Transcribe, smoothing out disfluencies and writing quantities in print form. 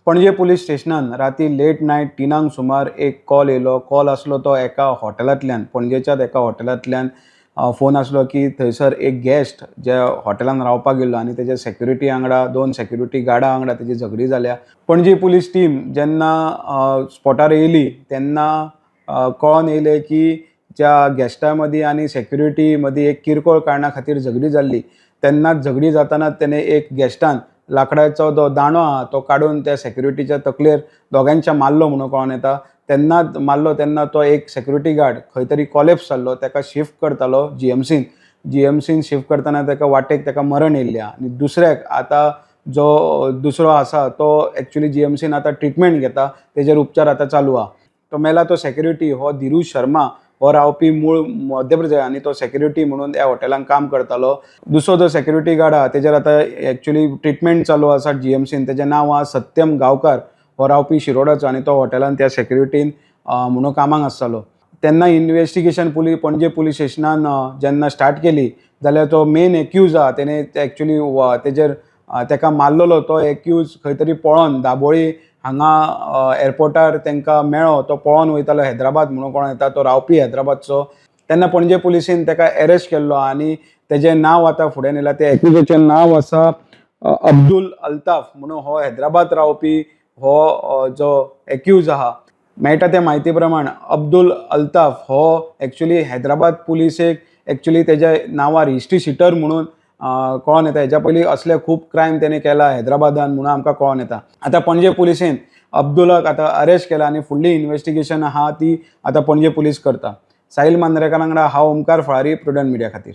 Panaji police स्टेशनान राती late night 3क सुमार एक कॉल येयलो. कॉल आसलो तो एका हॉटेलांतल्यान, पणजेच्याच एका हॉटेलांतल्यान फोन आसलो की थंयसर एक गेस्ट जे हॉटेलान रावपाक गेल्लो आनी तेजे सेक्युरिटी वांगडा, दोन सेक्युरिटी गार्डा वांगडा तेजी झगडी जाल्या. पणजी पुलीस टीम जेन्ना स्पॉटार येयली तेन्ना कळोन येयलें की ज्या गेस्टा मदीं आनी सेक्युरिटी मदीं एक किरकोळ कारणा खातीर झगडी जाल्ली. तेन्नाच झगडी जाताना तेणें एक गेस्टान लाकडाचो जो दांडो आहा तो काडून त्या सेक्युरिटीच्या तकलेर दोगांयच्या मारलो म्हणून कळोन येता. तेन्नाच मारलो तेन्ना तो एक सेक्युरिटी गार्ड खंय तरी कॉलेप्स जाल्लो. ताका शिफ्ट करतालो जीएमसीन. जीएमसीन शिफ्ट करतना ताका वाटेक ताका मरण येयल्लें आहा आनी दुसऱ्याक आतां जो दुसरो आसा तो एक्चुली जीएमसीन आतां ट्रिटमेंट घेता, तेजेर उपचार आतां चालू आहा. तो मेला तो सेक्युरिटी हो धीरू शर्मा, हो रावपी मूळ मध्य प्रदेश आनी तो सेक्युरिटी म्हणून त्या हॉटेलान काम करतालो. दुसरो जो सेक्युरिटी गार्ड आहा तेजेर आतां एक्चुली ट्रिटमेंट चालू आसा जीएमसीन. तेजें नांव आहा सत्यम गांवकार, हो रावपी शिरोडाचो आनी तो हॉटेलान त्या सेक्युरिटीन म्हणून कामाक आसतालो. तेन्ना इन्वेस्टिगेशन पणजे पुलीस स्टेशनान जेन्ना स्टार्ट केली जाल्यार तो मेन एक्यूज आहा तेणे एक्चुली तेजेर तेका मारलेलो तो एक्यूज खंय तरी पळोन दाबोळी हांगा एअरपोर्टार तांकां मेळ्ळो. तो पळोन वयतालो हैदराबाद म्हणून कोण येता, तो रावपी हैदराबादचो. तेन्ना पणजे पुलिसीन ताका एरेस्ट केल्लो आनी तेजें नांव आतां फुडें येयलां. त्या एक्युजाचें नांव आसा अब्दुल अल्ताफ म्हणून. हो हैदराबाद रावपी हो जो एक्यूज आहा. मेळटा त्या म्हायती प्रमाण अब्दुल अल्ताफ हो एक्चुली हैदराबाद पुलिसेक एक्चुली तेज्या नांवार हिस्ट्री शिटर म्हणून कळोन येता. हेज्या पयलीं असले खूब क्रायम तेणे केला हैदराबादान म्हणून आमकां कळोन येता. आतां पणजे पुलिसेन अब्दुलाक आतां अरेस्ट केला आनी फुडली इन्वेस्टिगेशन आहा ती आतां पणजे पुलीस करता. साहील मांद्रेकार वांगडा हांव ओमकार फळारी, प्रुडंट मिडिया खातीर.